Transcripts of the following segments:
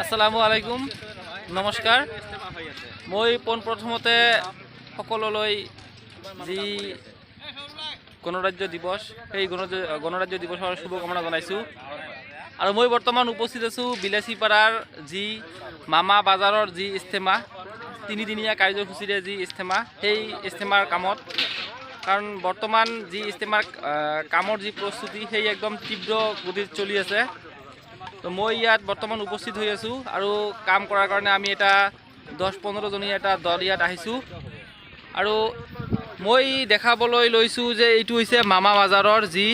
আসসালামু আলাইকুম, নমস্কাৰ। মই পোনপ্ৰথমতে সকলোলৈ যি গণৰাজ্য দিৱস, সেই গণৰাজ্য দিৱসৰ শুভকামনা জনাইছোঁ। আৰু মই বৰ্তমান উপস্থিত আছোঁ বিলাচীপাৰাৰ যি মামা বাজাৰৰ যি ইজতেমা, তিনিদিনীয়া কাৰ্যসূচীৰে যি ইজতেমা, সেই ইজতেমাৰ কামত। কাৰণ বৰ্তমান যি ইজতেমাৰ কামৰ যি প্ৰস্তুতি, সেই একদম তীব্ৰ গতিত চলি আছে। তো মই ইয়াত বৰ্তমান উপস্থিত হৈ আছোঁ আৰু কাম কৰাৰ কাৰণে আমি এটা 10-15 জনীয়া এটা দল ইয়াত আহিছোঁ। আৰু মই দেখাবলৈ লৈছোঁ যে এইটো হৈছে মামা বাজাৰৰ যি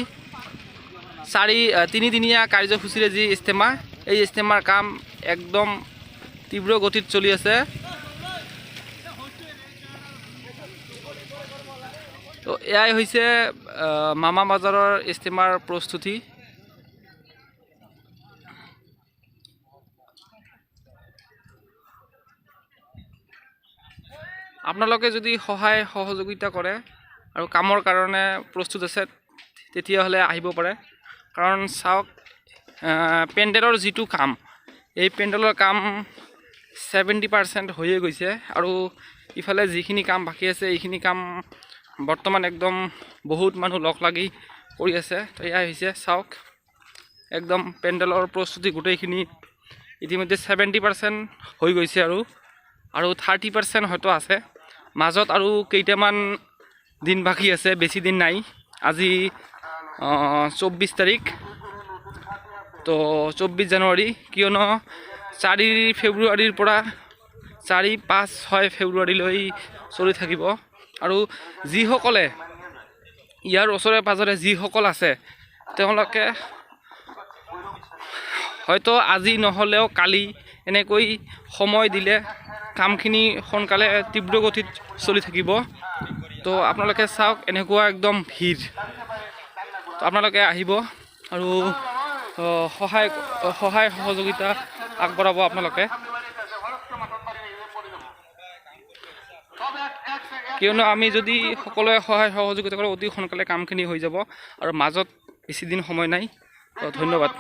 তিনিদিনীয়া কাৰ্যসূচীৰে যি ইজতেমা, এই ইজতেমাৰ কাম একদম তীব্ৰ গতিত চলি আছে। তো এয়াই হৈছে মামা বাজাৰৰ ইজতেমাৰ প্ৰস্তুতি। আপোনালোকে যদি সহায় সহযোগিতা কৰে আৰু কামৰ কাৰণে প্ৰস্তুত আছে, তেতিয়াহ'লে আহিব পাৰে। কাৰণ চাওক, পেণ্ডেলৰ যিটো কাম, এই পেণ্ডেলৰ কাম 70% হৈয়ে গৈছে আৰু ইফালে যিখিনি কাম বাকী আছে, এইখিনি কাম বৰ্তমান একদম বহুত মানুহ লগ লাগি কৰি আছে। তো এয়াই হৈছে, চাওক, একদম পেণ্ডেলৰ প্ৰস্তুতি গোটেইখিনি ইতিমধ্যে 70% হৈ গৈছে আৰু আৰু 30% হয়তো আছে মাজত। আৰু কেইটামান দিন বাকী আছে, বেছি দিন নাই। আজি 24 তাৰিখ, তো 24 জানুৱাৰী। কিয়নো 4 ফেব্ৰুৱাৰীৰ পৰা 4, 5, 6 ফেব্ৰুৱাৰীলৈ চলি থাকিব। আৰু যিসকলে ইয়াৰ ওচৰে পাঁজৰে যিসকল আছে, তেওঁলোকে হয়তো আজি নহ'লেও কালি এনেকৈ সময় দিলে কামখিনি সোনকালে তীব্ৰ গতিত চলি থাকিব। তো আপোনালোকে চাওক, এনেকুৱা একদম ভিৰ। তো আপোনালোকে আহিব আৰু সহায় সহায় সহযোগিতা আগবঢ়াব আপোনালোকে। কিয়নো আমি যদি সকলোৱে সহায় সহযোগিতা কৰোঁ, অতি সোনকালে কামখিনি হৈ যাব আৰু মাজত বেছি দিন সময় নাই। তো ধন্যবাদ।